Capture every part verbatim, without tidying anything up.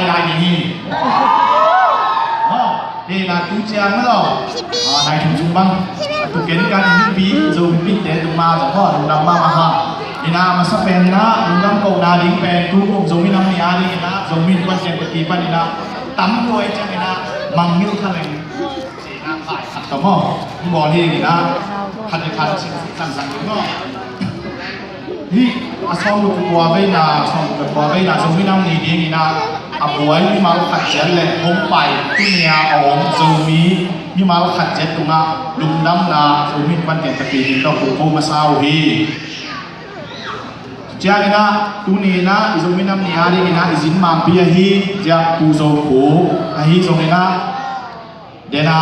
Lai ding hi. Aw, hi na tu ciang maw lo. Aw, nai thum sung bang. Tu ken kan in pi, Zomi pite tu ma zo maw, lungdam mahmah hang. Hi na masa pen na, lungdam kohna ding pen, tu kum Zomi Nam Ni a ding hi na, Zomi Innkuan Ciang Teki pan hi na, tam lua ciang hi na, mangngilh kha leng. Hi na, pai khat ka maw. Bawl hi na, khat le khat sing sang sang maw. Hih a sawm le kua veina, sawm le kua veina Zomi Nam Ni dingin ah a buai mimal khat ciat le hong pai tuni-a a om Zomi mimal khat ciat tungah lungdamna Zomi Innkuan Ciang Teki ding tawh ko masa uh hi. Ciangin ah tuni-in ah i Zomi Nam Ni a dingin ah i zin mangpi ahi, ziah Pu Zo Khup ahi zongin ah, dena,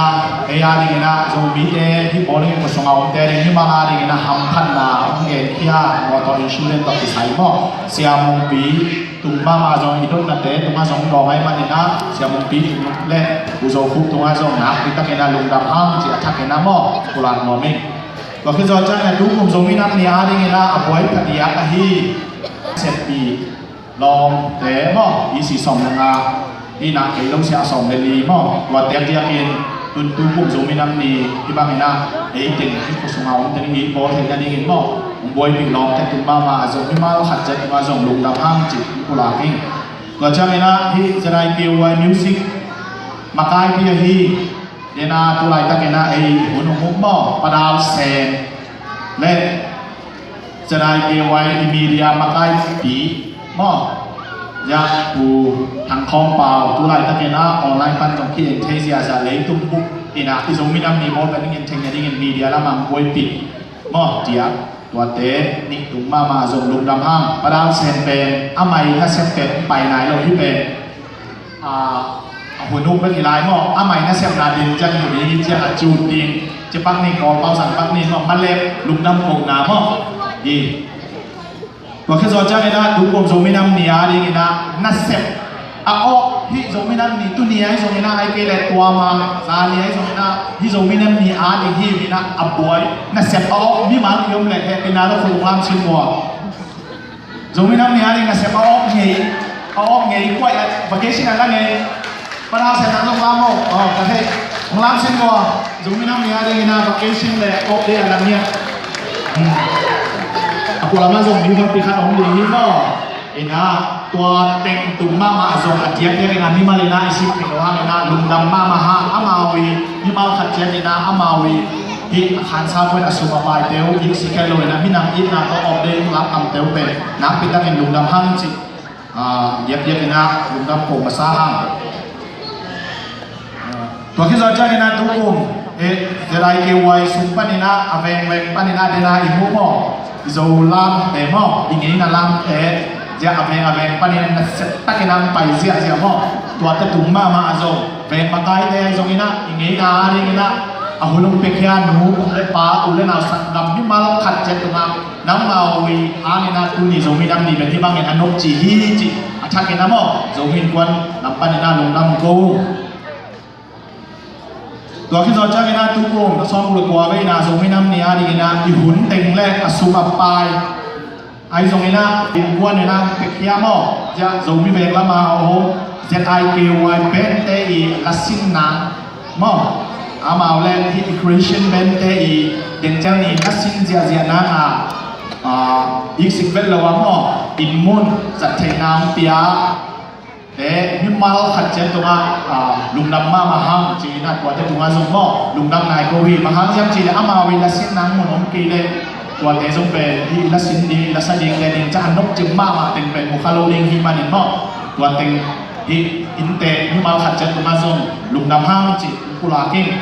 ei a dingin ah, Zomite, hih bawlung in khuasung a omte ding, hih bang a dingin ah, hamphatna, hong genkhia, motor insurance tawh kisai maw. Sia Mungpi, tung mahmah zong, i dotnate, tungah zong dawm ahih manin ah, Sia Mungpi, le, Pu Zo Khup tungah zong, nakpi takin ah, lungdam hang, ci a thakin ah maw, pulak nuam ing. Tua khit zawh ciangin ah, tu kum Zomi Nam Ni a dingin ah, a buai phadiak ahi, seppi, lawmte maw, i si sawm le nga, i na kei lo sia sawm le li maw, tua tek diakin, tun tu kum Zomi Nam Ni, i bangin ah, ei teng, i khuasung a om teng, i bawl theihna dingin maw, hong buaipih lawmte tun mahmah, a zong mimal khat ciat tungah zong lungdam hang ci, i pulak ing. Tua ciangin ah, hih Z I K Y Music, makaipi ahi, dena tu laitakin ah, ei, hun hong um maw, Pa Dal Sen, le, Z I K Y i media makaipi maw. Ziah Pu Thang Khawm Pau, tu laitakin ah online pan zong ki-en thei ziahziah leitung bup in ah i Zomi Nam Ni bawl pen i en theihna dingin media lamah buaipih maw. Ziah tuate nih tung mahmah zong lungdam hang. Pa Dal Sen pen, a mai nasep pen, pai nai lo hi pen. A, a hun uk bek hi lai maw, a mai nasepna din ciang hi ding, ciang a cun ding, ci pak ning, Kawl pau sang pak ning maw, malep lungdam kohna maw. Hi. Tua khit zawh ciangin ah, tu kum Zomi Nam Ni a dingin ah, nasep a awk, hih Zomi Nam Ni tuni a hi zongin ah, ahih kei leh tua ma, zani a hi zongin ah, hih Zomi Nam Ni a ding hi in ah, a buai, nasep a awk, mimal i om leh, hehpihna tawh khut ung lam sin maw. Zomi Nam Ni a ding nasep a awk ngei, a awk ngei, kuai a vacation a la ngei. Pa Dal Sen nang zong lam maw, aw, ka thei. Hong lam sin maw, Zomi Nam Ni a dingin ah vacation le off day a la ngiat. Hmm. A pua lamah zong mi hong pi khat hong ding hi maw. In ah, tua teng tung mahmah zong a diakdiakin ah mimal in ah i sik pih lo hangin ah lungdam mahmah hang, amau i mimal khat ciat in ah amau i hih a khansa khawng a sum a paite uh, i sik khel lo in ah minam itna tawh off day lak kamte uh pen nakpi takin lungdam hang ci, ah, diakdiakin ah lungdam ko masa hang. Tua khit zawh ciangin ah tu kum, eh, Z I K Y sung panin ah, a vengveng panin ah, dena i mu maw, i Zo lamte maw, i ngeina lamte, ziah a veng a veng panin ah, nasep takin ah pai ziahziah maw, tuate tung mahmah a zong, veng makaite zongin ah, i ngeina a dingin ah, a hun hong piakhia nu le pa, u le nau, sanggam mimal khat ciat tungah, nangmau i hangin ah tuni Zomi Nam Ni pen hih bangin a nop ci hi ci, a thakin ah maw, Zomi Innkuan lam panin ah lungdam ko. Tua khit zawh ciangin ah tu kum, a sawm le kua veina Zomi Nam Ni a dingin ah i hun teng le a sum a pai. Ahi zongin ah, innkuan in ah, pek hiam aw, ziah Zomi veng lam a om, Z I K Y band te i lasin nang maw. Amau le hih Christian band te i, den ciang i lasin ziahziah nang a, ah, iksik vet lo a maw, inn mun, zat theihna hong pia. Te mimal khat ciat tungah, ah, lungdam mahmah hang, ci-in ah tuate tungah zong maw, lungdam nai ko hi, bang hang hiam cih leh amau i lasin nang mun om kei leh, tuate zong pen, i lasin ding, i lasa ding, te ding, ca a nop cing mahmah teng pen, mu kha lo ding hi manin maw, tua teng, hih innte, mimal khat ciat tungah zong, lungdam hang, ci, pulak ing.